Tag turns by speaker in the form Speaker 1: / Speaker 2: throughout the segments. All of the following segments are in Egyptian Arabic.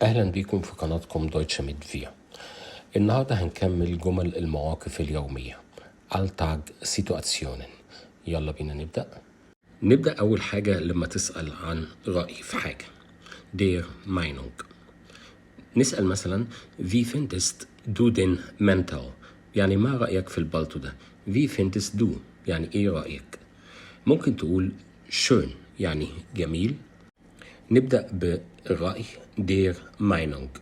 Speaker 1: أهلا بكم في قناتكم Deutsch mit Wir. النهاردة هنكمل جمل المواقف اليومية، Alltagssituationen. يلا بينا نبدأ. نبدأ أول حاجة لما تسأل عن رأي في حاجة، der Meinung. نسأل مثلا: Wie findest du den Mantel؟ يعني ما رأيك في البلطو ده؟ Wie findest du يعني إيه رأيك؟ ممكن تقول schön يعني جميل. نبدأ بالرأي، der Meinung.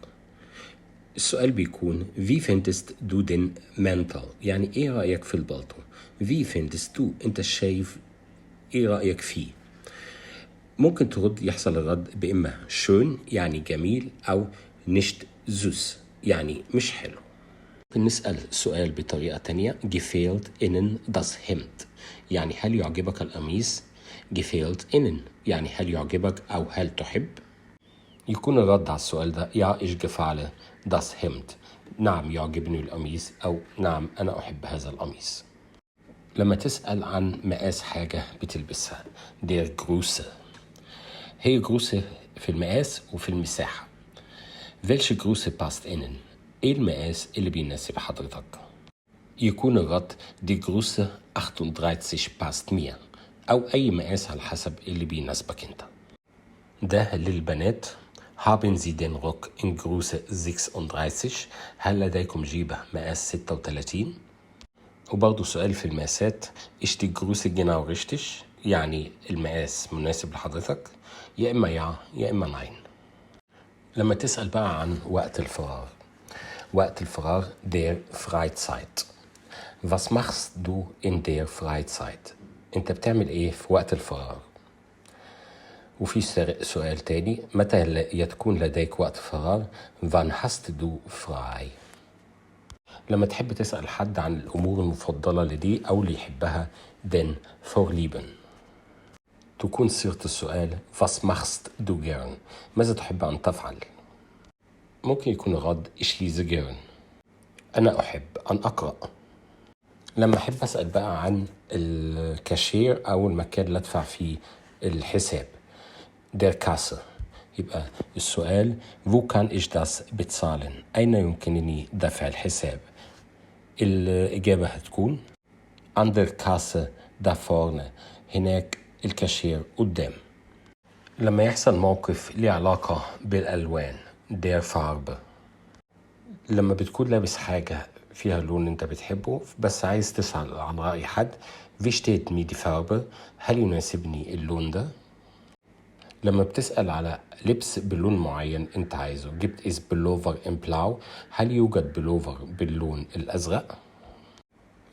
Speaker 1: السؤال بيكون: Wie findest du den Mantel؟ يعني إيه رأيك في البلطو؟ Wie findest du، أنت شايف إيه رأيك فيه؟ ممكن ترد، يحصل الرد بإما schön يعني جميل أو nicht süß يعني مش حلو. ممكن نسأل سؤال بطريقة تانية: gefällt Ihnen das Hemd؟ يعني هل يعجبك القميص؟ gefällt Ihnen يعني هل يعجبك أو هل تحب. يكون الرد على السؤال ده: ja، ich gefalle das Hemd، نعم يعجبني القميص، أو نعم أنا أحب هذا القميص. لما تسأل عن مقاس حاجة بتلبسها، der Größe، هي Größe في المقاس وفي المساحة. welche Größe passt Ihnen؟ ايه المقاس اللي بيناسب حضرتك؟ يكون الرد: die Größe 38 passt mir، أو أي مقاس على حسب اللي بيناسبك أنت. ده للبنات: Haben Sie den Rock in Größe 36؟ هل لديكم جيبة مقاس 36؟ وبرضه سؤال في المقاسات: Ist die Größe genau richtig؟ يعني المقاس مناسب لحضرتك؟ يا إما ja يا إما nein. لما تسأل بقى عن وقت الفراغ، وقت الفراغ، der Freizeit. Was machst du in der Freizeit؟ انت بتعمل ايه في وقت الفراغ؟ وفي سؤال تاني: متى يكون لديك وقت فراغ؟ Wann hast du frei؟ لما تحب تسأل حد عن الأمور المفضلة لديه أو اللي يحبها، den Vorlieben، تكون صيغة السؤال: Was machst du gern؟ ماذا تحب أن تفعل؟ ممكن يكون الرد: Ich lese gern، أنا أحب أن أقرأ. لما أحب أسأل بقى عن الكاشير أو المكان اللي أدفع فيه الحساب، der Kasse، يبقى السؤال: Wo kann ich das bezahlen؟ أين يمكنني دفع الحساب؟ الإجابة هتكون: an der Kasse da vorne، هناك الكاشير قدام. لما يحصل موقف ليه علاقة بالألوان، der Farbe، لما بتكون لابس حاجة فيها لون انت بتحبه بس عايز تسأل عن رأي حد: Wie steht mir die Farbe؟ هل يناسبني اللون ده؟ لما بتسأل على لبس بلون معين انت عايزه: Gibt es Pullover in Blau؟ هل يوجد بلوفر باللون الأزرق؟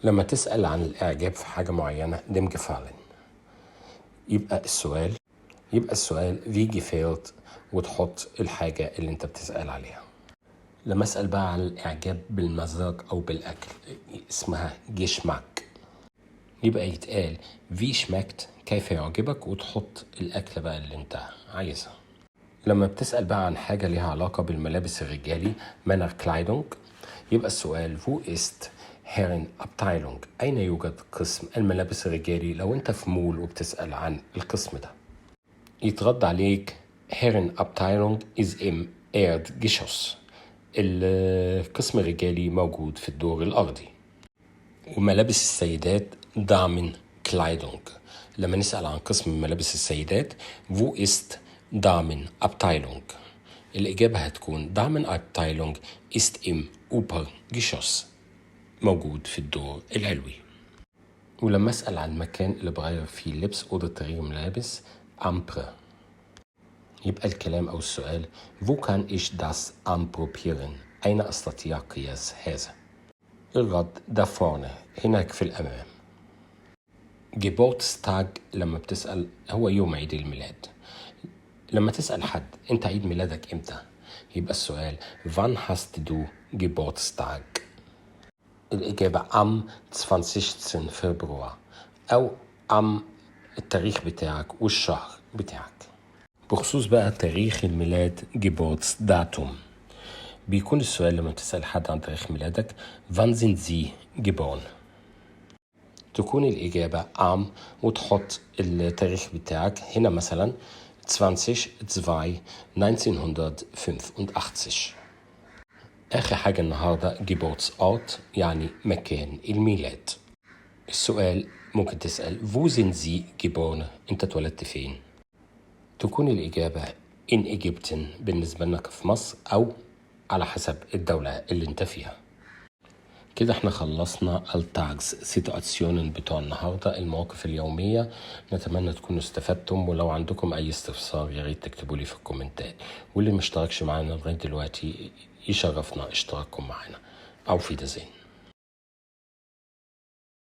Speaker 1: لما تسأل عن الإعجاب في حاجة معينة، dem Gefallen، يبقى السؤال: wie gefällt وتحط الحاجة اللي انت بتسأل عليها. لما أسأل بقى عن الإعجاب بالمذاق أو بالأكل، اسمها Geschmack، يبقى يتقال: wie schmeckt، كيف يعجبك، وتحط الأكلة بقى اللي انت عايزها. لما بتسأل بقى عن حاجة ليها علاقة بالملابس الرجالي، Männerkleidung، يبقى السؤال: wo ist Herrenabteilung؟ أين يوجد قسم الملابس الرجالي؟ لو أنت في مول وبتسأل عن القسم ده، يترد عليك: Herrenabteilung ist im Erdgeschoss، القسم الرجالي موجود في الدور الأرضي. وملابس السيدات، Damenkleidung، لما نسأل عن قسم ملابس السيدات: Wo ist Damenabteilung؟ الإجابة هتكون: Damenabteilung ist im Obergeschoss، موجود في الدور العلوي. ولما أسأل عن المكان اللي بغير فيه اللبس، أوضة تغيير ملابس، Anprobe، يبقى الكلام أو السؤال: Wo kann ich das anprobieren؟ أين أستطيع قياس هذا؟ الرد: da vorne، هناك في الأمام. Geburtstag، لما بتسأل هو يوم عيد الميلاد. لما تسأل حد أنت عيد ميلادك إمتى، يبقى السؤال: Wann hast du Geburtstag؟ الإجابة: am 20. Februar، أو am التاريخ بتاعك والشهر بتاعك. بخصوص بقى تاريخ الميلاد، Geburtsdatum، بيكون السؤال لما تسأل حد عن تاريخ ميلادك: Wann sind Sie geboren؟ تكون الإجابة am وتحط التاريخ بتاعك. هنا مثلا 20 2 1985. آخر حاجة النهاردة Geburtsort، يعني مكان الميلاد. السؤال ممكن تسأل wo sind Sie geboren؟ أنت اتولدت فين؟ تكون الإجابة in Ägypten بالنسبة لنا في مصر، أو على حسب الدولة اللي انت فيها. كده احنا خلصنا Alltagssituationen بتوع النهاردة، المواقف اليومية. نتمنى تكونوا استفدتم، ولو عندكم أي استفسار يا ريت تكتبوا لي في الكومنتات، واللي مشتركش معانا لغاية دلوقتي يشرفنا اشتراككم معانا. Auf Wiedersehen.